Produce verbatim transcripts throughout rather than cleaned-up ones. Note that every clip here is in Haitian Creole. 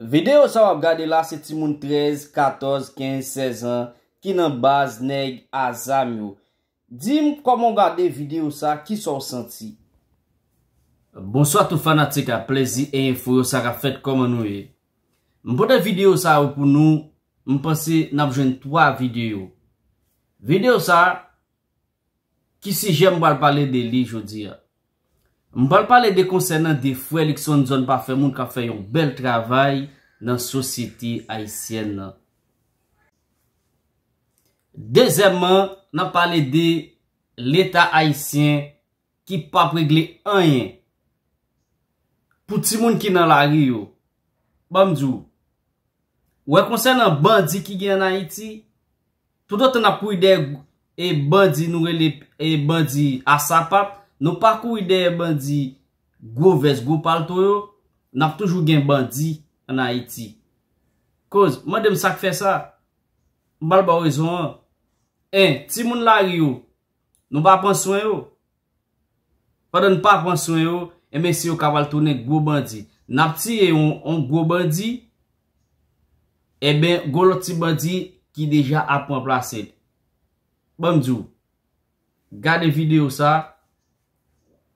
Videyo sa w ap gade la se timoun trèz, katòz, kenz, sèz an ki nan baz nèg a zam yo. Di m kòman w gade videyo sa, kisa w santi? Bonswa tout fanatik a Plezi e Enfo yo, sa k ap fèt, kòman nou ye? M pote videyo sa yo pou nou, m panse n ap jwenn twa videyo. Videyo sa, ki sijè m pral pale de li jodi a? M pral pale de konsènan de frè Luckson Zòn Pa Fè Moun k ap fè yon bèl travay nan sosyete ayisyèn nan. Dezyèmman, n ap pale de Leta ayisyen ki p ap regle anyen pou timoun ki nan lari yo. Ban m di w, wè konsènan bandi ki gen ann Ayiti, toutotan n ap kouri dèyè e bandi nou rele e bandi a sapap, nou pa kouri dèyè bandi gwo vès, gwo palto yo, n ap toujou gen bandi ann Ayiti. Koz, mande m sa k fè sa? M pral ba w rezon an. En, timoun lari yo, nou pa pran swen yo. Pandan n pa pran swen yo, enben se yo k ap al tounen gwo bandi. N ap tiye yon, yon gwo bandi, enben gwo lòt ti bandi ki deja ap ranplase l. Ban m di w, gade videyo sa,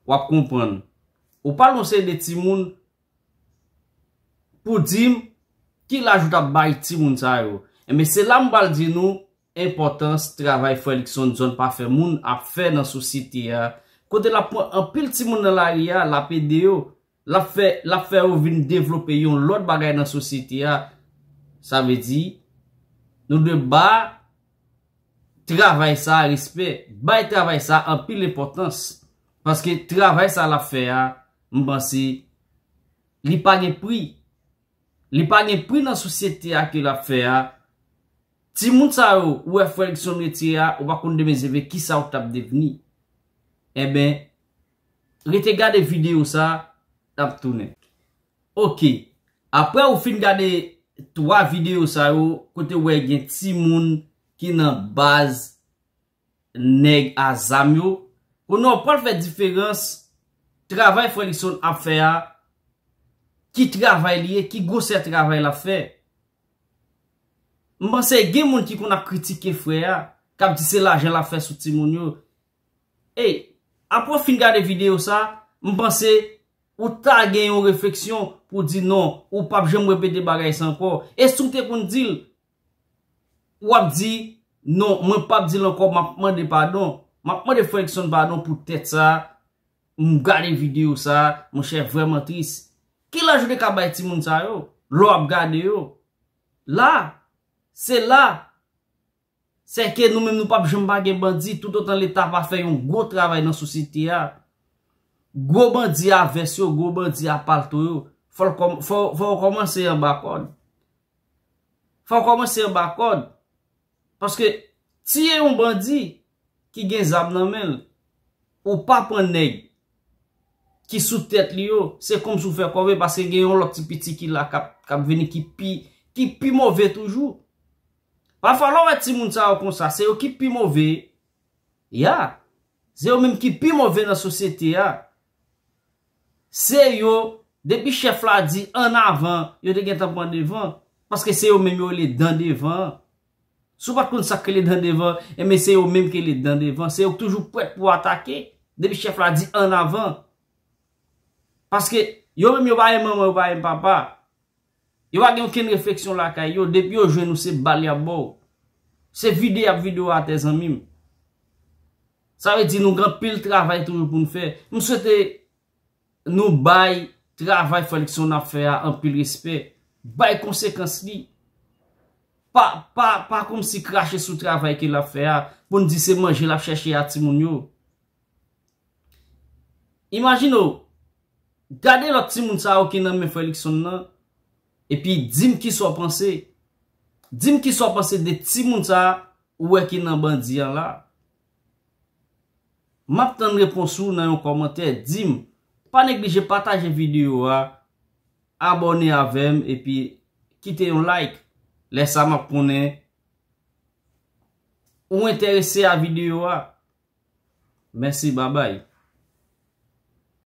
w ap konprann. Ou pale yon seri de timoun pou di m ki laj ou t ap bay timoun sa yo. Enben se la m pral di nou enpòtans travay frè Luckson Zòn Pa Fè Moun ap fè nan sosyete a, kote l ap pran anpil timoun nan lari a, l ap ede yo, l ap fè, l ap fè yo vin devlope yon lòt bagay nan sosyete a. Sa vle di, nou dwe ba travay sa a respè, bay travay sa a anpil enpòtans, paske travay sa a l ap fè a, m panse, li pa gen pri. Li pa gen pri nan sosyete a ke l ap fè a. Timoun sa yo, ou wè frè Luckson retire a, ou pa konn demen se vre kisa w t ap devni. Enben, rete gade videyo sa, n ap tounen. Oke, apre ou fin gade twa videyo sa yo, kote w wè gen timoun ki nan baz nèg a zam yo, kounye a w pral fè diferans travay frè Luckson ap fè a, ki travay li ye, ki gwosè travay l ap fè. M panse gen moun ki konn ap kritike frè a, k ap di se lajan l ap fè sou timoun yo. Ey, apre w fin gade videyo sa, m panse ou ta gen yon refleksyon pou di non, ou p ap janm repete bagay sa ankò. E si w te konn di l, w ap di, non, mwen p ap di l ankò, m ap mande padon. M ap mande frè Luckson padon pou tèt sa, m gade videyo sa, monchè, vrèman tris. Ki laj ou te ka bay timoun sa yo? Lè w ap gade yo. La, se la, se ke nou menm nou p ap janm pa gen bandi, toutotan Leta pa fè yon gwo travay nan sosyete a. Gwo bandi a vès yo, gwo bandi a palto yo, fò l kòm-, fò, fò w kòmanse anba kòd. Fò w kòmanse anba kòd. Paske tiye yon bandi ki gen zam nan men l, ou pa pran nèg ki sou tèt li yo, se kòmsi w fè kòve paske gen yon lòt ti piti ki la k ap, k ap vini ki pi, ki pi move toujou. Pafwa lè w wè timoun sa yo konsa, se yo ki pi move. Ya. Se yo menm ki pi move nan sosyete a. Se yo, depi chèf la di ann avan, yo te gentan pran devan. Paske se yo menm yo rele dan devan an. Si w pa t konn sa k rele dan devan, enben se yo menm ki rele dan devan. Se yo k toujou prèt pou atake. Depi chèf la di ann avan. Paske yo menm yo pa renmen manman, yo pa renmen papa. Yo pa gen okenn refleksyon lakay yo. Depi yo jwenn ou, se bal y ap ba w. Se vide y ap vide w atè, zanmi m. Sa vle di nou gen anpil travay toujou pou n fè. M swete nou bay travay frè Luckson ap fè a anpil respè. Bay konsekans li. Pa, pa, pa kòmsi krache sou travay ke l ap fè a, pou n di se manje l ap chèche a timoun yo. Imajine w, gade lòt timoun sa yo ki nan men frè Luckson nan, epi di m kisa w panse. Di m kisa w panse de timoun sa ou wè ki nan bandi an la. M ap tann repons ou nan yon kòmantè. Di m, pa neglije pataje videyo a, abòne avè m, epi kite yon like. Lè sa m ap konnen ou enterese a videyo a. Mèsi, babay.